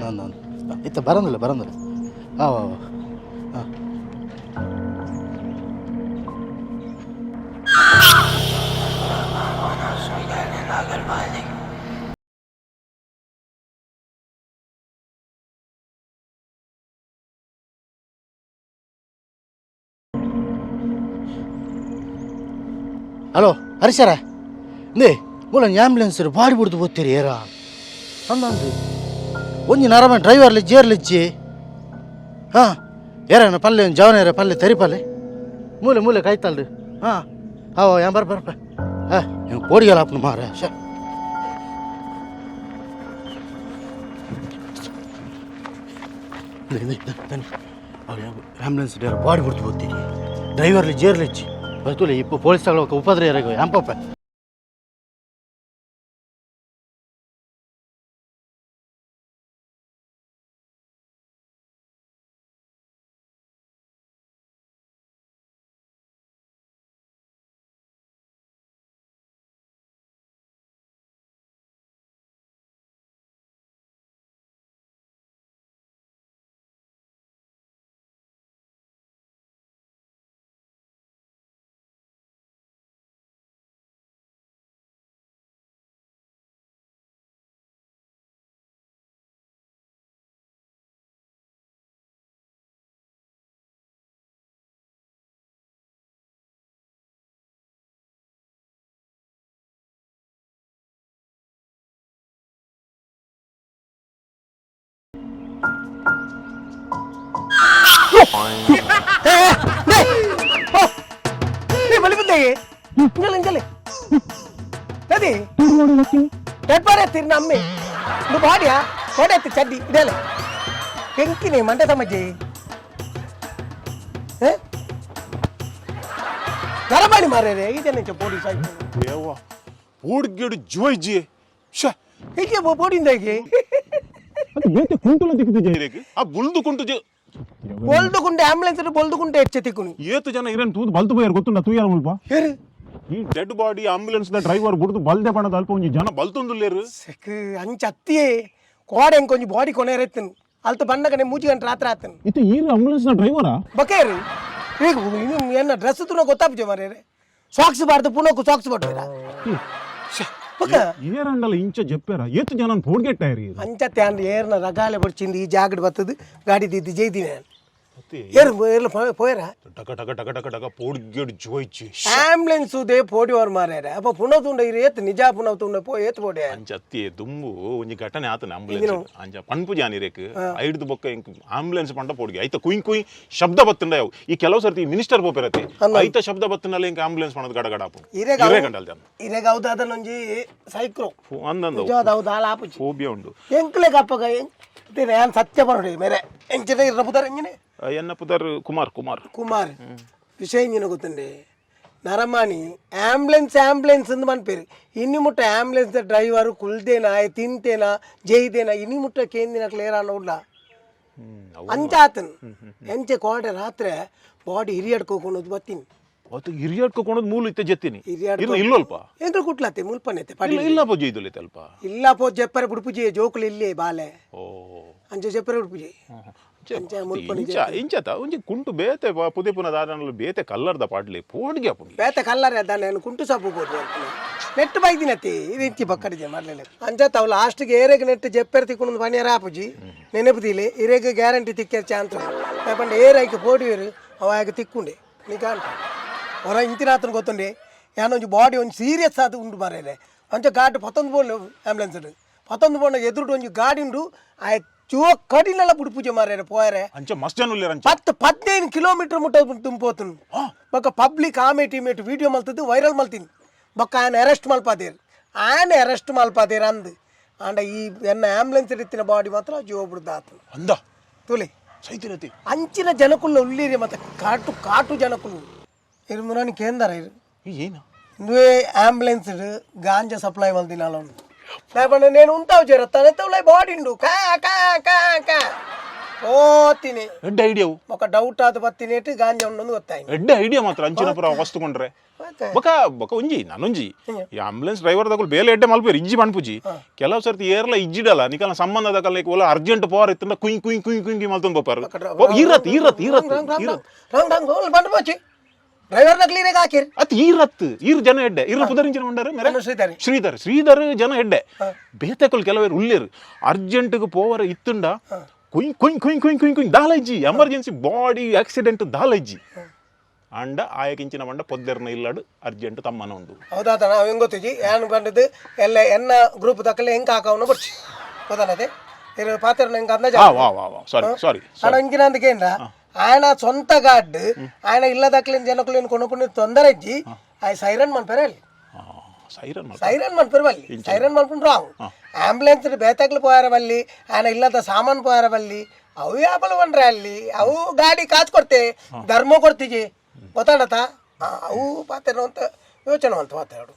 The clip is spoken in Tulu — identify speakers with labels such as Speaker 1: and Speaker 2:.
Speaker 1: ಅಂದ ಇತ್ತ ಬರಂದಿಲ್ಲ ಬರಂದಿಲ್ಲ. ಹಾಂ ಹಾಂ ಹಾಂ. ಹಲೋ ಹರಿಸರ, ಇಂದೇ ಮೂಲ ಆಂಬ್ಯುಲೆನ್ಸ್ ಬಾಡಿ ಬಿಡ್ದು ಹೋಗ್ತೀರಿ ಏರ ಅಂದಂದು ಒಂಜಿ ನರಮ ಡ್ರೈವರ್ಲಿ ಜೇರ್ಲಿಜ್ಜಿ. ಹಾಂ ಏರನ ಪಲ್ಲೆ ಜವನ ಏರ ಪಲ್ಲೆ ತೆರಿ ಪಲ್ಲೆ ಮೂಲೆ ಮೂಲೆ ಕಾಯ್ತಲ್ರಿ. ಹಾಂ ಹಾಂ ಏನ್ ಬರ್ ಬರ್ಪ. ಹಾಂ ನೀವು ಕೋಡಿಗೆಲ್ಲ ಹಾಪ್ನು ಮಾರ ಶ. ಆಂಬ್ಯುಲೆನ್ಸ್ ಬಾಡಿ ಬಿಡ್ತು ಹೋಗ್ತೀರಿ ಡ್ರೈವರ್ಲಿ ಜೇರ್ಲಿಜ್ಜಿ ಬರ್ತುಲೆ ಇಪ್ಪ ಪೊಲೀಸ್ ತಗೊಳ್ಳೋಕೆ ಉಪದ್ರ ಏರಾಗ ಎಂಪಪ್ಪ.
Speaker 2: ಅಮ್ಮೆ ಬಾಡಿಯಾ ಕೋಡೆ ಚಡ್ಡಿ ಇದೆಲ್ಲ ಕೆಂಕಿನಿ ಮಂಡೆ ಸಮಜ್ಜಿ ನರಬಾಣಿ ಮಾರ್ರೆ ಇದೇನೆ ಪೋಡಿ ಸಾಯ್ತು.
Speaker 3: ದೇವ ಪೋಡ್ಗೆಡು ಜೀವ ಇಜ್ಜಿ ಶ.
Speaker 2: ಹೀಗೆ ಪೋಡಿಂದಾಗಿ.
Speaker 3: ಅದು ಬೇತೆ ಕುಂಟುಲ ದಿಕ್ಕಿದೆ ಆ ಬುಲ್ದು ಕುಂಟು ಜೆ.
Speaker 2: ಬೊಲ್ದುಗುಂಡೆ ಆಂಬುಲೆನ್ಸ್ ಬೊಲ್ದುಗುಂಡೆ ಹೆಚ್ಚೆ ತಿಕ್ಕುನಿ.
Speaker 3: ಏತು ಜನ ಇರನ್ ತೂದು ಬಲ್ತು ಬೋಯರ್ ಗೊತ್ತುಂಡ ತೂಯಾರ ಮುಲ್ಪ.
Speaker 2: ಏರು?
Speaker 3: ಈ dead body ambulance the driver ಬುಡ್ದು ಬಲ್ದೆ ಪಣದ ಅಲ್ಪ ಒಂಜಿ ಜನ ಬಲ್ತೊಂದುಲ್ಲೇರು.
Speaker 2: ಸೆಕ್ ಅಂಚ ಅತ್ತಿಯೇ ಕೋಡೆ ಎಂಕೊಂಜಿ ಬಾಡಿ ಕೊನೆರೆತ್ತನು ಅಲ್ತ ಬಣ್ಣಗನೆ ಮೂಜಿ ಗಂಟೆ ರಾತ್ರಿ ಆತನು.
Speaker 3: ಇತ್ತ ಈರು ಆಂಬುಲೆನ್ಸ್ ನ ಡ್ರೈವರಾ?
Speaker 2: ಬಕೇರು ಈಗ ಇನ್ನು ಎನ್ನ ಡ್ರೆಸ್ ತುನ ಗೊತ್ತಾಪುಜೆ ಮಾರ್ರೆ, ಸಾಕ್ಸ್ ಬಾರ್ದು ಪುನಕ್ಕು ಸಾಕ್ಸ್ ಪಟ್ಟುವೇರ ಬೊಕ.
Speaker 3: ಏರಂಡಲ ಇಂಚ ಜಪ್ಪೇರ ಏತು ಜನ ಪೋಡ್ಗೆಟ್ಟಾಯರಿ.
Speaker 2: ಅಂಚತ್ತೆ ಅಂದ್ ಏರ್ನ ರಗಾಲೆ ಬಡ್ಚಿಂದು ಈ ಜಾಗಡ್ ಬತ್ತದು ಗಾಡಿ ದಿದ್ದು ಜೈದಿನ ಏರು ಏರ್ಲ ಪೋಯರ.
Speaker 3: ಟಕ ಟಕ ಟಕ ಟಕ ಟಕ ಪೋಡ್ಗೆಡು ಜೀವ ಇಜ್ಜಿ.
Speaker 2: ಆಂಬುಲೆನ್ಸ್ they ಪೋಡಿವರ್ ಮಾರ್ಯಾರ ಅಪ್ಪ ಪುನಃ ತುಂಡ ಇರು ಏತ್ ನಿಜ ಪುನಃ ತುಂಡ ಪೋ ಏತ್ ಪೋಡೆ.
Speaker 3: ಅಂಚ ಅತ್ತಿ ದುಂಬು ಒಂಜಿ ಘಟನೆ ಆತನ ಆಂಬುಲೆನ್ಸ್ ಅಂಚ ಪನ್ಪು ಜಾನಿರೇಕ್ ಐಡ್ದು ಬೊಕ್ಕ ಇಂಕ್ ಆಂಬುಲೆನ್ಸ್ ಪಂಡ ಪೋಡ್ಗೆ ಐತ ಕುಯ್ ಕುಯ್ ಶಬ್ದ ಬತ್ತುಂಡ ಯಾವು ಈ ಕೆಲವು ಸರ್ತಿ ಮಿನಿಸ್ಟರ್ ಪೋಪೆರತಿ ಐತ ಶಬ್ದ ಬತ್ತುಂಡಲ ಇಂಕ್ ಆಂಬುಲೆನ್ಸ್ ಪಣದ ಗಡ ಗಡ ಆಪು.
Speaker 2: ಇರೆಗ
Speaker 3: ಇರೆ ಗಂಡಲ್ ಜನ.
Speaker 2: ಇರೆಗ ಹೌದಾದನೊಂಜಿ ಸೈಕ್ರೋ.
Speaker 3: ಅಂದಂದು.
Speaker 2: ನಿಜವಾದ ಹೌದು ಹಾಲು ಆಪುಜಿ.
Speaker 3: ಫೋಬಿಯಾ ಉಂಡು.
Speaker 2: ಎಂಕ್ಲೆ ಕಪ್ಪಗ ಯಾನ್ ಸತ್ಯ ಪರೋಡಿ ಮೇರೆ ಎಂಚಿನ ಇರ್ನ ಪುದರ್ ಎಂಜಿನೆ?
Speaker 3: ಎನ್ನ ಪುದರ್ ಕುಮಾರ್ ಕುಮಾರ್.
Speaker 2: ಕುಮಾರ್ ವಿಷಯ ಇಂಜಿನ ಗೊತ್ತುಂಡೆ ನರಮಾಣಿ ಆಂಬುಲೆನ್ಸ್ ಆಂಬುಲೆನ್ಸ್ ಅಂದ್ ಮನ್ಪೇರು ಇನ್ನು ಮುಟ್ಟ ಆಂಬುಲೆನ್ಸ್ ಡ್ರೈವರ್ ಕುಲ್ದೇನಾ ತಿಂತೇನಾ ಜೈದೇನಾ ಇನಿ ಮುಟ್ಟ ಕೇಂದಿನ ಕ್ಲಿಯರ್ ಅನ್ನೋಡ್ಲ ಅಂಚಾತನ್ ಎಂಚೆ ಕೋಡೆ ರಾತ್ರಿ ಬಾಡಿ ಹಿರಿಯಡ್ಕೋಕೊಂಡು ಬತ್ತೀನಿ.
Speaker 3: ಅವತ್ತು ಹಿರಿಯಡ್ಕೊಂಡು ಮೂಲ ಇತ್ತೆ ಜೆತ್ತಿನಿ.
Speaker 2: ಹಿರಿಯಡ್ಕೊ-
Speaker 3: ಇಲ್ಲ ಇಲ್ಲಲ್ಪ.
Speaker 2: ಎಂಕ್ಲು ಕುಟ್ಲತ್ತೆ ಮುಲ್ಪನೆತ್ತೆ ಪಡಿ.
Speaker 3: ಇಲ್ಲ ಇಲ್ಲ ಪೂಜೆ ಇದುಲೈತೆ ಅಲ್ಪ.
Speaker 2: ಇಲ್ಲ ಪೋ ಜೆಪ್ಪರೆ ಬುಡುಪುಜಿ ಜೋಕುಲು ಇಲ್ಲಿ ಬಾಲೆ.
Speaker 3: ಓ.
Speaker 2: ಅಂಚೆ ಜೆಪ್ಪರೆ ಬುಡುಪುಜಿ ಅಂಚೆ ಮುಲ್ಪನೆ.
Speaker 3: ಇಂಚ ಇಂಚತ ಒಂಜಿ ಕುಂಟು ಬೇತೆ ಪುದೆ ಪುನ ದಾದನಲು ಬೇತೆ ಕಲ್ಲರ್ದ ಪಾಡ್ಲಿ ಪೋಡ್ಗೆ ಆಪುಂಡು.
Speaker 2: ಬೇತೆ ಕಲ್ಲರೆ ದಾನೆ ಕುಂಟು ಸಾಪು ಬೋದು ನೆಟ್ ಬೈದಿನತಿ ಇದು ಬಕ್ಕಡಿಜೆ ಮರ್ಲೆಲೆ ಅಂಚ ತಾವು ಲಾಸ್ಟ್ಗೆ ಏರೆಗ್ ನೆಟ್ ಜೆಪ್ಪೆರ್ ತಿಕ್ಕೊಂಡು ಪನಿಯರ ಆಪುಜಿ ನೆನಪುದಿಲೆ ಇರೆಗ್ ಗ್ಯಾರಂಟಿ ತಿಕ್ಕೆ ಚಾನ್ಸ್ ಪಂಡ ಏರ್ ಐಕ್ ಪೋಡಿಯರು ಅವ ಆಯ್ಕೆ ತಿಕ್కుంಡೆ ನೀಕಾಂಟ ಹೊರ ಇಂತಿನಾತನ ಗೊತ್ತುಂಡೆ ಯಾನೊಂಜಿ ಬಾಡಿ ಒಂಜಿ ಸೀರಿಯಸ್ ಆದ ಉಂಡು ಮಾರೇರೆ ಅಂಚ ಗಾಡಿ ಪತ್ತೊಂದು ಬೋಂಡು ಆಂಬುಲೆನ್ಸ್ ಪತ್ತೊಂದು ಬೋಂಡ ಎದುರುಡು ಒಂಜಿ ಗಾಡಿ ಉಂಡು ಆಯ್ ಚೋ ಕಡಿಲೆಲ್ಲ ಬುಡು ಪೂಜೆ ಮಾರೇರೆ ಪೋಯರೆ.
Speaker 3: ಅಂಚ ಮಸ್ತ್ ಜನ ಉಲ್ಲೇರ್ ಅಂಚ.
Speaker 2: 10 15 ಕಿಲೋಮೀಟರ್ ಮುಟ್ಟ ತುಂಬೋತನು ಬೊಕ್ಕ ಪಬ್ಲಿಕ್ ಆಮೇಟ್ ಇಮೇಟ್ ವೀಡಿಯೋ ಮಲ್ತದ್ದು ವೈರಲ್ ಮಲ್ತೀನಿ ಬೊಕ್ಕ ಆಯನ ಅರೆಸ್ಟ್ ಮಲ್ಪಾದೇರು ಆಯನ ಅರೆಸ್ಟ್ ಮಲ್ಪಾದೇರು ಅಂದ್ ಆಂಡ ಈ ಎನ್ನ ಆಂಬುಲೆನ್ಸ್ ಇತ್ತಿನ ಬಾಡಿ ಮಾತ್ರ ಜೀವ ಬಿಡ್ದ ಆತನು.
Speaker 3: ಅಂದ.
Speaker 2: ತುಲಿ.
Speaker 3: ಸೈತಿನತಿ.
Speaker 2: ಅಂಚಿನ ಜನಕುಲ್ಲ ಉಳ್ಳೀರಿ ಮತ್ತೆ ಕಾಟು ಕಾಟು ಜನಕುಲು ಇರು ಮುರಾನಿ ಕೇಂದ್ರ ಇರು.
Speaker 3: ಏನ?
Speaker 2: ಇಂದುವೇ ಆಂಬುಲೆನ್ಸ್ ಗಾಂಜಾ ಸಪ್ಲೈ ಮಲ್ದಿನಾಲ లేకుంటే నేను ఉంటావు జరత్తాను ఎత్తవులే బాడీ ఉండు కా కా కా కా ಓತೀನಿ.
Speaker 3: ಎಡ್ಡೆ ಐಡಿಯಾ ಅವು.
Speaker 2: ಬೊಕ ಡೌಟ್ ಆದ್ ಬತ್ತಿನೇಟ್ ಗಾಂಜಾ ಉಂಡು ಗೊತ್ತಾಯ್ತು.
Speaker 3: ಎಡ್ಡೆ ಐಡಿಯಾ ಮಾತ್ರ ಅಂಚಿನ ಪುರ ವಸ್ತು ಕೊಂಡ್ರೆ.
Speaker 2: ಮತ್ತೆ?
Speaker 3: ಬೊಕ ಬೊಕ ಒಂಜಿ ನಾನೊಂಜಿ ಈ ಆಂಬುಲೆನ್ಸ್ ಡ್ರೈವರ್ ದಕುಲು ಬೇಲೆ ಎಡ್ಡೆ ಮಲ್ಪೇರು ಇಜ್ಜಿ ಪನ್ಪುಜಿ. ಕೆಲವು ಸರ್ತಿ ಏರ್ಲ ಇಜ್ಜಿಡಲ್ಲ ನಿಕಲ್ನ ಸಂಬಂಧ ದಕಲ್ ಓಲ ಅರ್ಜೆಂಟ್ ಪೋರ್ ಇತ್ತಂಡ ಕುಯ್ ಕುಯ್ ಕುಯ್ ಕುಯ್ ಮಲ್ತೊಂದು ಪೋಪಾರು. ಈರತ್ ಈರತ್ ಈರತ್ ಈರತ್.
Speaker 2: ರಾಂಗ್ ರಾಂಗ್ ಹೋಲ್ ಬಂದು ಪೋಚಿ ಡ್ರೈವರ್ ನ ಕ್ಲೀನ್ ಹಾಕಿರ್.
Speaker 3: ಅತ್ ಈರತ್ ಈರ್ ಜನ ಎಡ್ಡೆ ಇರ್ನ ಪುದರಿಂಚಿನ ಉಂಡಾರೆ ಮೇರೆ?
Speaker 2: ಶ್ರೀಧರ್.
Speaker 3: ಶ್ರೀಧರ್ ಶ್ರೀಧರ್ ಜನ ಎಡ್ಡೆ. ಬೇತೆಕುಲು ಕೆಲವೇರು ಉಲ್ಲೇರು ಅರ್ಜೆಂಟ್ಗೆ ಪೋವರ ಇತ್ತುಂಡ ಕುಯ್ ಕುಯ್ ಕುಯ್ ಕುಯ್ ಕುಯ್ ಕುಯ್ ದಾಲ ಇಜ್ಜಿ, ಎಮರ್ಜೆನ್ಸಿ ಬಾಡಿ ಆಕ್ಸಿಡೆಂಟ್ ದಾಲ ಇಜ್ಜಿ. ಅಂಡ ಆಯಕಿಂಚಿನ ಮಂಡ ಪೊದ್ದೆರ್ನ ಇಲ್ಲಡು ಅರ್ಜೆಂಟ್ ತಮ್ಮನ ಉಂಡು.
Speaker 2: ಹೌದಾತ ನಾವು ಹೆಂಗ್ ಗೊತ್ತಿಜಿ ಯಾನ್ ಬಂದದ್ದು ಎಲ್ಲ ಎನ್ನ ಗ್ರೂಪ್ ದಕ್ಕಲೆ ಹೆಂಗ್ ಹಾಕವನು ಬರ್ಚಿ ಗೊತ್ತಾನತೆ ಇರು ಪಾತ್ರ ನಂಗೆ ಅಂದಾಜು.
Speaker 3: ಆ ವಾ ವಾ ವಾ ಸಾರಿ ಸಾರಿ.
Speaker 2: ಆಡ ಇಂಚಿನ ಅಂದಕೇಂದ್ರ ఆయన సొంత గార్డు ఆయన ఇళ్ళ దక్కలేని జనకులేని కొనుక్కునే తొందర ఇచ్చి ఆయన సైరన్ మన్పేరు వెళ్ళి.
Speaker 3: ಸೈರನ್.
Speaker 2: సైరన్ మన్పేరు వాళ్ళు సైరన్ మనుకుని రాంగ్. అంబులెన్స్ బేతకులు పోయారు వల్లి, ఆయన ఇళ్ళంత సామాన్ పోయారు వల్లి, అవి యాపలు వండ్రే ಅಲ್ಲಿ ಅವು ಗಾಡಿ ಕಾಸು ಕೊಡ್ತೆ ಧರ್ಮ ಕೊಡ್ತೀಜಿ ಗೊತ್ತಾಡತ ಅವು ಪಾತ್ರ ಅಂತ ಯೋಚನೆ ಅಂತ ಮಾತಾಡು.